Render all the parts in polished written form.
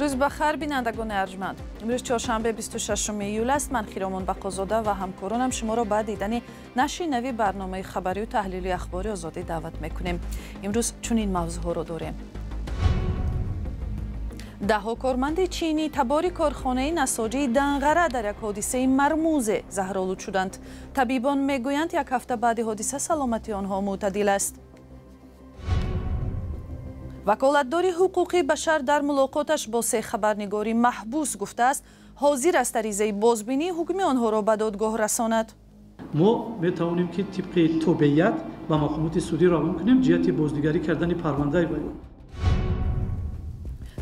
Рӯз ба хайр, бинандагони арҷманд. Имрӯз чоршанбе 26 июл аст. Ман Хиромон Бақозода ва ҳамкоронам шуморо ба дидани нашри нави барномаи хабарию таҳлили Ахбори Озодӣ даъват мекунем. Имрӯз чунин мавзӯъҳоро дорем. Даҳҳо корманди чинӣ табори корхонаи насоҷии Данғара дар як ҳодисаи мармузе заҳролуд шуданд. Табибон мегӯянд, як ҳафта баъди ҳодиса саломатии онҳо мӯътадил аст. Ваколатдори ҳуқуқи башар дар мулоқоташ бо се хабарнигори маҳбус гуфтааст, ҳозир аст аризаи бозбинии ҳукми онҳоро ба додгоҳ расонад. Мо метавонем, ки тибқи тобеият ба мақомоти судӣ равон кунем ҷиҳати бознигарӣ кардани парвандаи вай.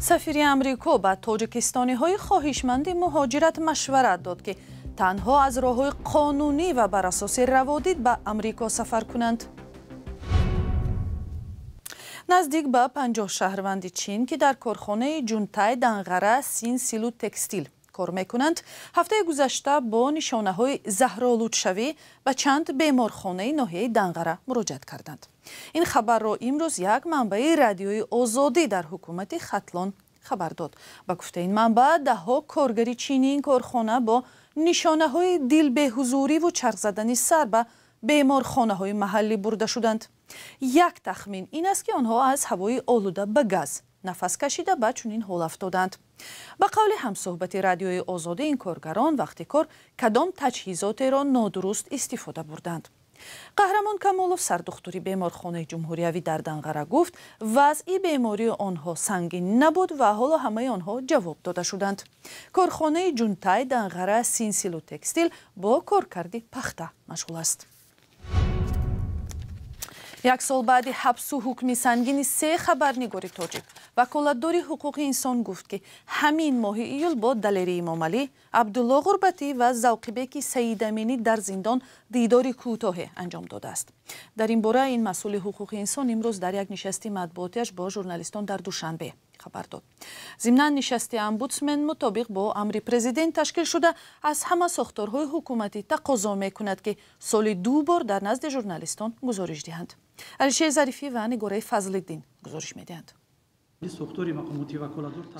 Сафири Амрико ба тоҷикистониҳои хоҳишманди муҳоҷират машварат дод, ки танҳо аз роҳҳои қонунӣ ва бар асоси раводид ба Амрико сафар кунанд. Наздик ба 50 шаҳрванди Чин, ки дар корхонаи Ҷунтай Данғара Син Силу Текстил кор мекунанд, ҳафтаи гузашта бо нишонаҳои заҳролудшавӣ ба чанд беморхонаи ноҳияи Данғара муроҷиат карданд. Ин хабарро имрӯз як манбаи Радиои Озодӣ дар ҳукумати Хатлон хабар дод. Ба гуфтаи ин манбаъ, даҳҳо коргари чинии ин корхона бо нишонаҳои дилбеҳузуриву чарх задани сар ба беморхонаҳои маҳаллӣ бурда шуданд. Як тахмин ин аст, ки онҳо аз ҳавои олуда ба газ нафас кашида ба чунин ҳол афтоданд. Ба қавли ҳамсӯҳбати Радиои Озодӣ, ин коргарон вақти кор кадом таҷҳизотеро нодуруст истифода бурданд. Қаҳрамон Камолов, сардухтури беморхонаи ҷумҳуриявӣ дар Данғара, гуфт, вазъи бемории онҳо сангин набуд ва ҳоло ҳамаи онҳо ҷавоб дода шуданд. Корхонаи Ҷунтай Данғара Синсилу Текстил бо коркарди пахта машғул аст. Як сол баъди ҳабсу ҳукми сангини се хабарнигори тоҷик, ваколатдори ҳуқуқи инсон гуфт, ки ҳамин моҳи июл бо Далери Имомалӣ, Абдулло Ғурбатӣ ва Завқибеки Саидаминӣ дар зиндон дидори кӯтоҳе анҷом додааст. Дар ин бора ин масъули ҳуқуқи инсон имрӯз дар як нишасти матбуотиаш бо журналистон дар Душанбе хабар дод. Зимнан, нишасти омбудсмен мутобиқ бо амри президент ташкил шуда, аз ҳама сохторҳои ҳукуматӣ тақозо мекунад, ки соли ду бор дар назди журналистон гузориш диҳанд. Алишер Зарифӣ ва Нигораи Фазлиддин гузориш медиҳанд.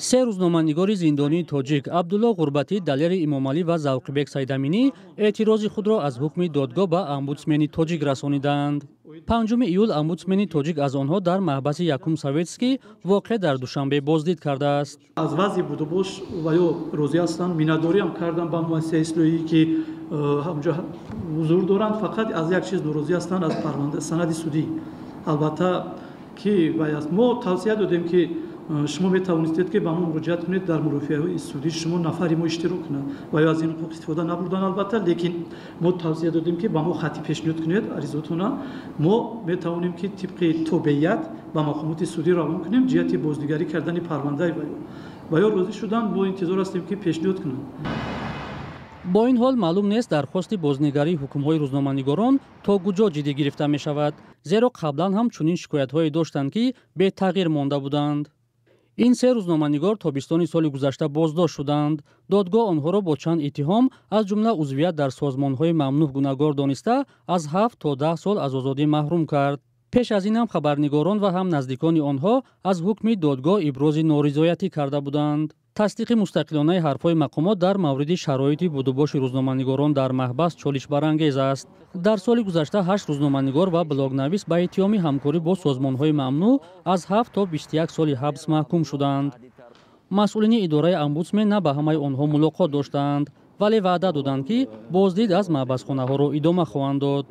Се рӯзноманигори зиндонии тоҷик, Абдулло Ғурбатӣ, Далери Имомалӣ ва Завқибек Сайдаминӣ, эътирози худро аз ҳукми додгоҳ ба омбудсмени тоҷик расонидаанд. 5 июл омбудсмени тоҷик аз онҳо дар маҳбаси якум Советский, воқеъ дар Душанбе, боздид кардааст. Аз вазъи будубош ва ё розӣ ҳастанд, миннатдориам кардам ба муассисаи ислоҳӣ, ки ҳамҷо ҳузур доранд. Фақат аз як чиз норозӣ ҳастанд, аз парванда, санади судӣ. Албатта, ки вай аст, мо тавсия додем, ки шумо метавонистед, ки ба мо муроҷиат кунед, дар мурофиаҳои судӣ шумо нафари мо иштирок кунад, ва ё аз ин ҳуқуқ истифода набурдан, албатта. Лекин мо тавсия додем, ки ба мо хатӣ пешниҳод кунед аризотона, мо метавонем, ки тибқи тобеият ба мақомоти судӣ равон кунем ҷиҳати бознигарӣ кардани парвандаи вай. Ва ё розӣ шуданд, мо интизор ҳастем, ки пешниҳод кунанд. Бо ин ҳол, маълум нест, дархости бознигарии ҳукмҳои рӯзноманигорон то куҷо ҷиддӣ гирифта мешавад, зеро қаблан ҳам чунин шикоятҳое доштанд, ки бетағйир монда буданд. Ин се рӯзноманигор тобистони соли гузашта боздошт шуданд. Додгоҳ онҳоро бо чанд иттиҳом, аз ҷумла узвият дар созмонҳои мамнӯъ, гунаҳгор дониста, аз 7 то 10 сол аз озодӣ маҳрум кард. Пеш аз ин ҳам хабарнигорон ва ҳам наздикони онҳо аз ҳукми додгоҳ ибрози норизоятӣ карда буданд. Тасдиқи мустақилонаи ҳарфҳои мақомот дар мавриди шароити будубоши рӯзноманигорон дар маҳбас чолишбарангез аст. Дар соли гузашта ҳашт рӯзноманигор ва блогнавис ба иттиҳоми ҳамкорӣ бо созмонҳои мамнӯъ аз 7 то 21 соли ҳабс маҳкум шуданд. Масъулини идораи омбудсмен на ба ҳамаи онҳо мулоқот доштаанд, вале ваъда доданд, ки боздид аз маҳбасхонаҳоро идома хоҳанд дод.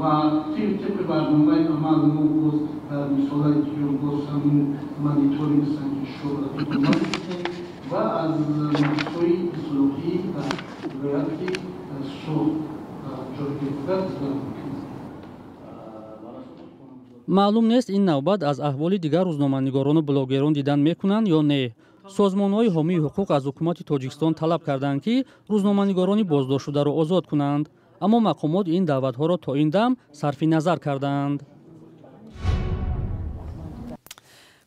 Ва тибқи барномаи амал мо боз дар мисолаи дуюм боз ҳамин мониторинг, санҷишҳоро идома медиҳем ва аз маҳбусҳои ислоҳӣ дар вилояти Суғд ҷойгир буда дидан мекунем. Маълум нест, ин навбат аз аҳволи дигар рӯзноманигорону блогерон дидан мекунанд ё не. Созмонҳои ҳомии ҳуқуқ аз ҳукумати Тоҷикистон талаб карданд, ки рӯзноманигорони боздоштшударо озод кунанд, аммо мақомот ин даъватҳоро то ин дам сарфи назар кардаанд.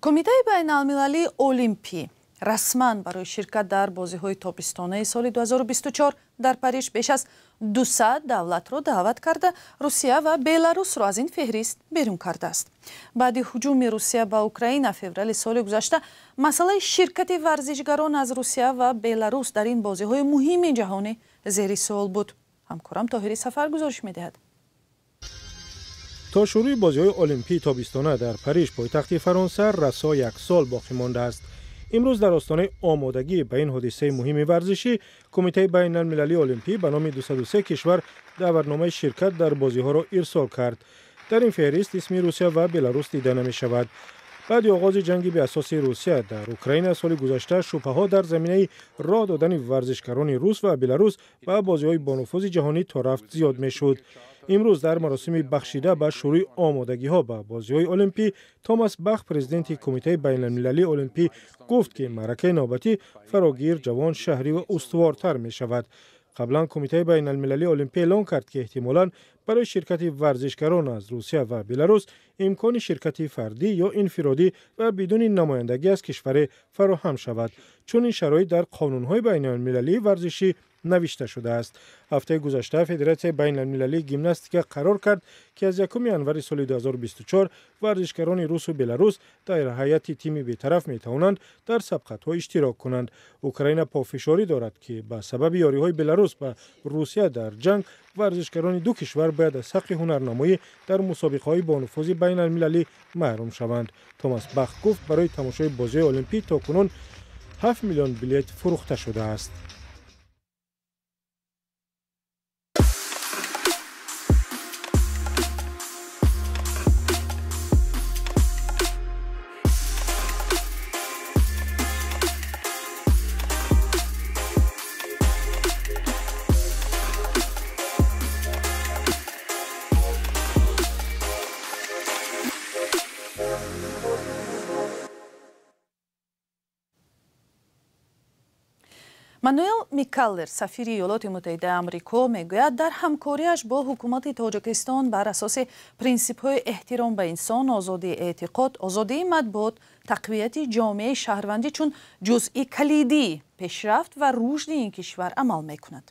Кумитаи байналмилалии олимпӣ Расман барои ширкат дар бозиҳои тобистонаи соли 2024 дар Париж беш аз 200 давлатро даъват карда, Русия ва Беларусро аз ин феҳрист берун кардааст. Баъди ҳуҷуми Русия ба Украина феврали соли гузашта масъалаи ширкати варзишгарон аз Русия ва Беларус дар ин бозиҳои муҳими ҷаҳонӣ зери суол буд. Ҳамкорам Тоҳири Сафар гузориш медиҳад. То шурӯи бозиҳои олимпии тобистона дар Париж, пойтахти Фаронса, расо як сол боқӣ мондааст. Имрӯз дар остонаи омодагӣ ба ин ҳодисаи муҳими варзишӣ Кумитаи байналмилалии олимпӣ ба номи 203 кишвар даъватномаи ширкат дар бозиҳоро ирсол кард. Дар ин феҳрист исми Русия ва Беларус дида намешавад. Баъди оғози ҷанги беасоси Русия дар Украина соли гузашта шубҳаҳо дар заминаи роҳ додани варзишгарони рус ва беларус ба бозиҳои бонуфузи ҷаҳонӣ то рафт зиёд мешуд. Имрӯз дар маросими бахшида ба шурӯи омодагиҳо ба бозиҳои олимпӣ Томас Бах, президенти Кумитаи байналмилалии олимпӣ, гуфт, ки маъракаи навбатӣ фарогир, ҷавон, шаҳрӣ ва устувортар мешавад. Қаблан Кумитаи байналмилалии олимпӣ эълон кард, ки эҳтимолан барои ширкати варзишгарон аз Русия ва Беларус имкони ширкати фардӣ ё инфиродӣ ва бидуни намояндагӣ аз кишваре фароҳам шавад, чун ин шароит дар қонунҳои байналмилалии варзишӣ навишта шудааст. Ҳафтаи гузашта Федератсияи байналмилалии гимнастика қарор кард, ки аз 1 январи соли 2024 варзишгарони русу беларус дар ҳайати тими бетараф метавонанд дар сабқатҳо иштирок кунанд. Украина пофишорӣ дорад, ки ба сабаби ёриҳои Беларус ба Русия дар ҷанг варзишгарони ду кишвар бояд аз ҳаққи ҳунарнамоӣ дар мусобиқаҳои бонуфузи байналмилалӣ маҳрум шаванд. Томас Бах гуфт, барои тамошои бозиҳои олимпӣ то кунун 7 миллион билет фурӯхта шудааст. Мануэл Микаллер, сафири Иёлоти Муттаҳидаи Амрико, мегӯяд, дар ҳамкориаш бо ҳукумати Тоҷикистон бар асоси принсипҳои эҳтиром ба инсон, озодии эътиқод, озодии матбуот, тақвияти ҷомеаи шаҳрвандӣ чун ҷузъи калидии пешрафт ва рушди ин кишвар амал мекунад.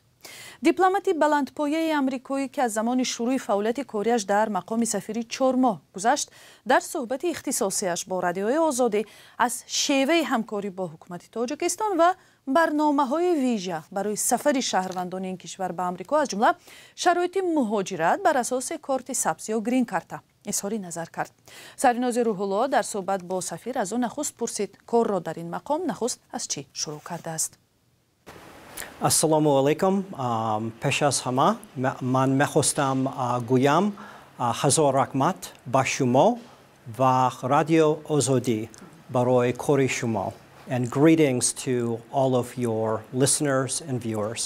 Дипломати баландпояи амрикоӣ, ки аз замони шурӯи фаъолияти кориаш дар мақоми сафирӣ 4 моҳ гузашт, дар суҳбати ихтисосиаш бо Радиои Озодӣ аз шеваи ҳамкорӣ бо ҳукумати Тоҷикистон ва барномаҳои вижа барои сафари шаҳрвандони ин кишвар ба Амрико, аз ҷумла шароити муҳоҷират бар асоси корти сабз ё грин-карта изҳори назар кард. Сарвинози Рӯҳулло дар суҳбат бо сафир аз ӯ нахуст пурсид, корро дар ин мақом нахуст аз чӣ шурӯъ кардааст. Ассалому алайкум. Пеш аз ҳама ман мехостам гӯям ҳазор раҳмат ба шумо ва Радио Озодӣ барои кори шумо. And greetings to all of your listeners and viewers.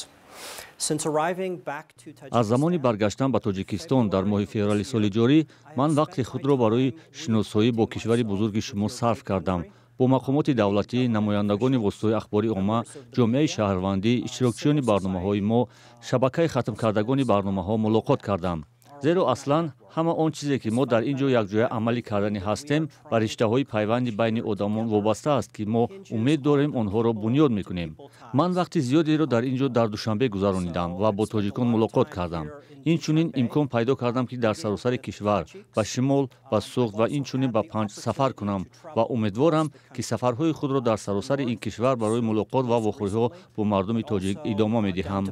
Since arriving back to Аз замони баргаштан ба Тоҷикистон дар моҳи феврали соли ҷорӣ ман вақти худро барои шиносоӣ бо кишвари бузурги шумо сарф кардам. Бо мақомоти давлатӣ, намояндагони воситаҳои ахбори омма, ҷомеаи шаҳрвандӣ, иштирокчиёни барномаҳои мо, шабакаи хатмкардагони барномаҳо мулоқот кардам. Зеро аслан ҳама он чизе, ки мо дар ин ҷо якҷоя амалӣ кардани ҳастем, ба риштаҳои пайванди байни одамон вобаста аст, ки мо умед дорем онҳоро бунёд мекунем. Ман вақти зиёдеро дар ин ҷо дар Душанбе гузаронидам ва бо тоҷикон мулоқот кардам. Инчунин имкон пайдо кардам, ки дар саросари кишвар ба шимол, ба Суғд ва инчунин ба Панҷ сафар кунам ва умедворам, ки сафарҳои худро дар саросари ин кишвар барои мулоқот ва вохӯриҳо бо мардуми тоҷик идома медиҳам.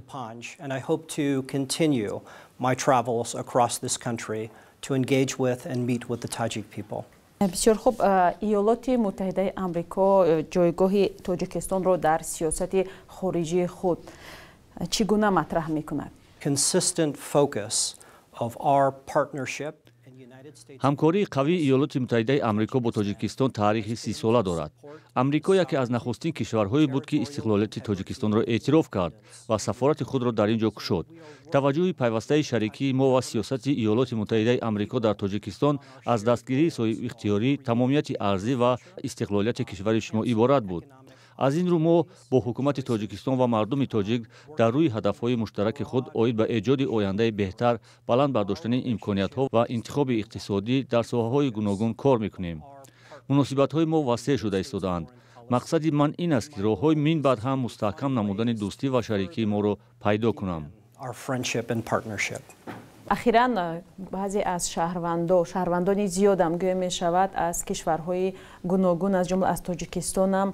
My travels across this country to engage with and meet with the Tajik people. Бисёр хуб, Иёлоти Муттаҳидаи Амрико ҷойгоҳи Тоҷикистонро дар сиёсати хориҷии худ чӣ гуна матраҳ мекунад? Consistent focus of our partnership. Ҳамкории қавии Иёлоти Муттаҳидаи Амрико бо Тоҷикистон таърихи 30-сола дорад. Амрико яке аз нахустин кишварҳое буд, ки истиқлолияти Тоҷикистонро эътироф кард ва сафорати худро дар ин ҷо кушод. Таваҷҷӯҳи пайвастаи шарикии мо ва сиёсати Иёлоти Муттаҳидаи Амрико дар Тоҷикистон аз дастгирии соҳибихтиёрӣ, тамомияти арзӣ ва истиқлолияти кишвари шумо иборат буд. Аз ин рӯ мо бо ҳукумати Тоҷикистон ва мардуми тоҷик дар рӯи ҳадафҳои муштараки худ оид ба эҷоди ояндаи беҳтар, баланд бардоштани имкониятҳо ва интихоби иқтисодӣ дар соҳаҳои гуногун кор мекунем. Муносибатҳои мо васеъ шуда истодаанд. Мақсади ман ин аст, ки роҳҳои мин баъд ҳам мустаҳкам намудани дӯстӣ ва шарикии моро пайдо кунам. Ахиран баъзе аз шаҳрвандони зиёдам, гӯя мешавад, аз кишварҳои гуногун, аз ҷумла аз Тоҷикистонам,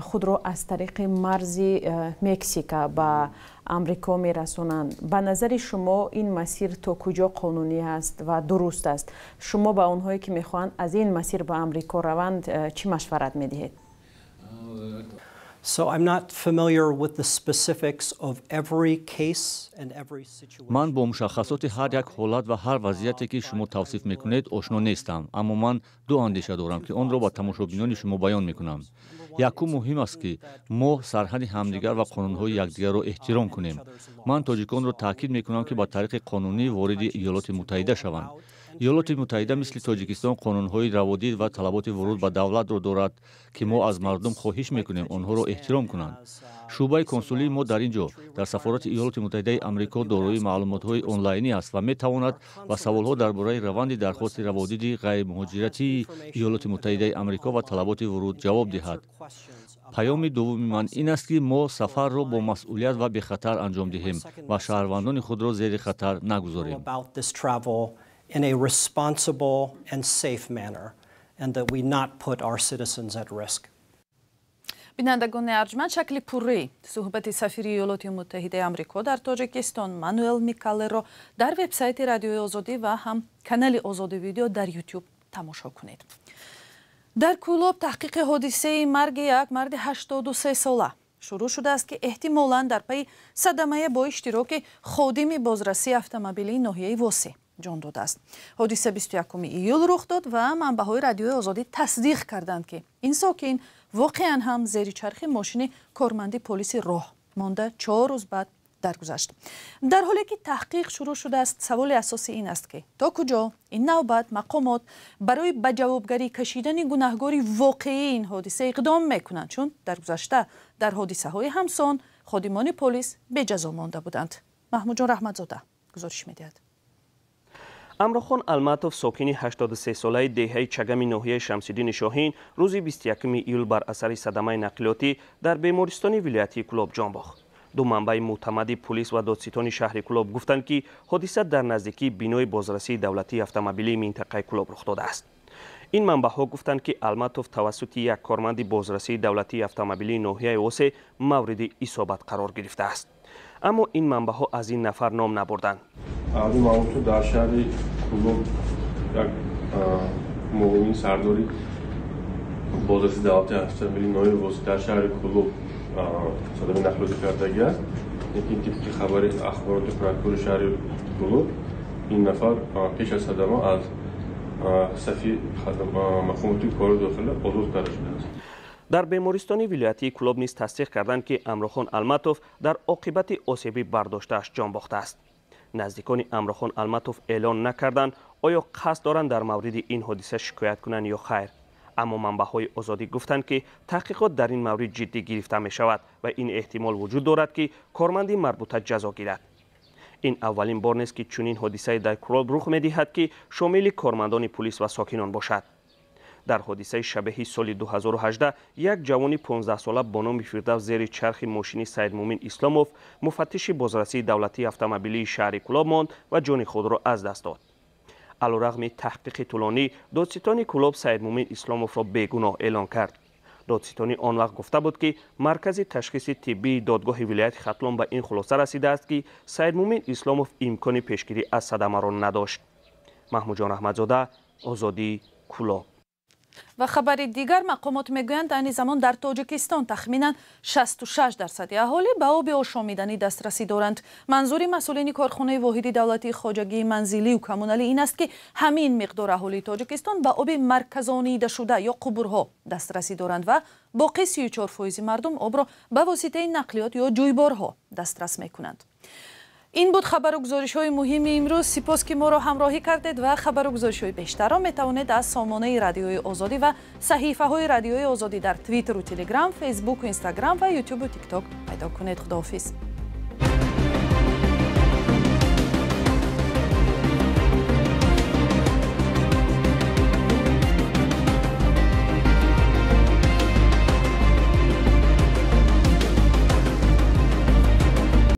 худро аз тариқи марзи Мексика ба Амрико мерасонанд. Ба назари шумо, ин масир то куҷо қонунӣ аст ва дуруст аст? Шумо ба онҳое, ки мехоҳанд аз ин масир ба Амрико раванд, чӣ машварат медиҳед? So I'm not familiar with the specifics of every case and every situation. Ман бо мушаххасоти ҳар як ҳолат ва ҳар вазъияте, ки шумо тавсиф мекунед, ошно нестам, аммо ман ду андеша дорам, ки онро ба тамошобинони шумо баён мекунам. Якум, муҳим аст, ки мо сарҳади ҳамдигар ва қонунҳои якдигарро эҳтиром кунем. Ман тоҷиконро таъкид мекунам, ки ба тариқи қонунӣ вориди Иёлоти Муттаҳида шаванд. Иёлоти Муттаҳида, мисли Тоҷикистон, қонунҳои раводид ва талаботи вуруд ба давлатро дорад, ки мо аз мардум хоҳиш мекунем онҳоро эҳтиром кунанд. Шӯъбаи консулии мо дар ин ҷо, дар сафорати Иёлоти Муттаҳидаи Амрико, дорои маълумотҳои онлайнӣ аст ва метавонад ба саволҳо дар бораи раванди дархости раводиди ғайримуҳоҷиратии Иёлоти Муттаҳидаи Амрико ва талаботи вуруд ҷавоб диҳад. Паёми дуввуми ман ин аст, ки мо сафарро бо масъулият ва бехатар анҷом диҳем ва шаҳрвандони худро зери хатар нагузорем. In a responsible and safe manner, and that we not put our citizens at risk. Бинандагони арҷманд, шакли пурраи суҳбати сафири Иёлоти Муттаҳидаи Амрико дар Тоҷикистон Мануэл Микалерро дар вебсайти Радиои Озодӣ ва ҳам канали Озодӣ Видео дар Ютуб тамошо кунед. Дар Кӯлоб таҳқиқи ҳодисаи марги як марди 83 сола шурӯъ шудааст, ки эҳтимолан дар пайи садамае бо иштироки ходими бозрасии автомобилии ноҳияи Восе ҷон додааст. Ҳодиса 21 июл рух дод ва манбаъҳои Радиои Озодӣ тасдиқ карданд, ки ин сокин воқеан ҳам зери чархи мошини корманди полиси роҳ монда, 4 рӯз баъд даргузашт. Дар ҳоле ки таҳқиқ шурӯъ шудааст, саволи асосӣ ин аст, ки то куҷо ин навбат мақомот барои ба ҷавобгарӣ кашидани гунаҳгори воқеии ин ҳодиса иқдом мекунанд, чун дар гузашта дар ҳодисаҳои ҳамсон ходимони полис беҷазо монда буданд. Маҳмудҷон Раҳматзода гузориш медиҳад. Амрохон Алматов, сокини 83-солаи деҳаи Чагами ноҳияи Шамсиддини Шоҳин, рӯзи 21 июл бар асари садамаи нақлиётӣ дар бемористони вилоятии Кӯлоб ҷон бохт. Ду манбаи мӯътамади пулис ва додситони шаҳри Кӯлоб гуфтанд, ки ҳодиса дар наздикии бинои бозрасии давлатии автомобилии минтақаи Кӯлоб рух додааст. Ин манбаъҳо гуфтанд, ки Алматов тавассути як корманди бозрасии давлатии автомобилии ноҳияи Восе мавриди исобат қарор гирифтааст, аммо ин манбаъҳо аз ин нафар ном набурданд. Аз маълумоту дар шаҳри Кӯлоб як муовини сардори бозраси давлати автомобилии ноҳияи Восе дар шаҳри Кӯлоб садамаи нақлиётӣ кардагӣ аст, лекин тибқи хабари ахбороти прокурори шаҳри Кӯлоб, ин нафар пеш аз садама аз сафи мақомоти кори дохила озод карда шудааст. Дар бемористони вилоятии Кӯлоб низ тасдиқ карданд, ки Амрохон Алматов дар оқибати осебӣ бардоштааш ҷон бохтааст. Наздикони Амрохон Алматов эълон накарданд, оё қасд доранд дар мавриди ин ҳодиса шикоят кунанд ё хайр, аммо манбаъҳои Озодӣ гуфтанд, ки таҳқиқот дар ин маврид ҷиддӣ гирифта мешавад ва ин эҳтимол вуҷуд дорад, ки корманди марбута ҷазо гирад. Ин аввалин бор нест, ки чунин ҳодисае дар Кӯлоб рух медиҳад, ки шомили кормандони пулис ва сокинон бошад. Дар ҳодисаи шабеҳи соли 2018 як ҷавони 15-сола бо номи Фирдавс зери чархи мошини Саидмумин Исломов, муфаттиши бозрасии давлатии автомобилии шаҳри Кӯлоб, монд ва ҷони худро аз даст дод. Алорағми таҳқиқи тӯлонӣ, додситони Кӯлоб Саидмумин Исломовро бегуноҳ эълон кард. Додситонӣ он вақт гуфта буд, ки маркази ташхиси тиббии додгоҳи вилояти Хатлон ба ин хулоса расидааст, ки Саидмумин Исломов имкони пешгирӣ аз садамаро надошт. Маҳмудҷон Раҳматзода, Озодӣ, Кӯлоб. Ва хабари дигар: мақомот мегӯянд, айни замон дар Тоҷикистон тахминан 66% аҳолӣ ба оби ошомиданӣ дастрасӣ доранд. Манзури масъулини корхонаи воҳиди давлатии хоҷагии манзилию коммуналӣ ин аст, ки ҳамин миқдор аҳолии Тоҷикистон ба оби марказонидашуда ё қубурҳо дастрасӣ доранд ва боқӣ 34% мардум обро ба воситаи нақлиёт ё ҷӯйборҳо дастрас мекунанд. Ин буд хабару гузоришҳои муҳими имрӯз. Сипос, ки моро ҳамроҳӣ кардед, ва хабару гузоришҳои бештарро метавонед аз сомонаи Радиои Озодӣ ва саҳифаҳои Радиои Озодӣ дар Твиттеру Телеграм, Фейсбуку Инстаграм ва Ютубу Тикток пайдо кунед. Худоҳофиз.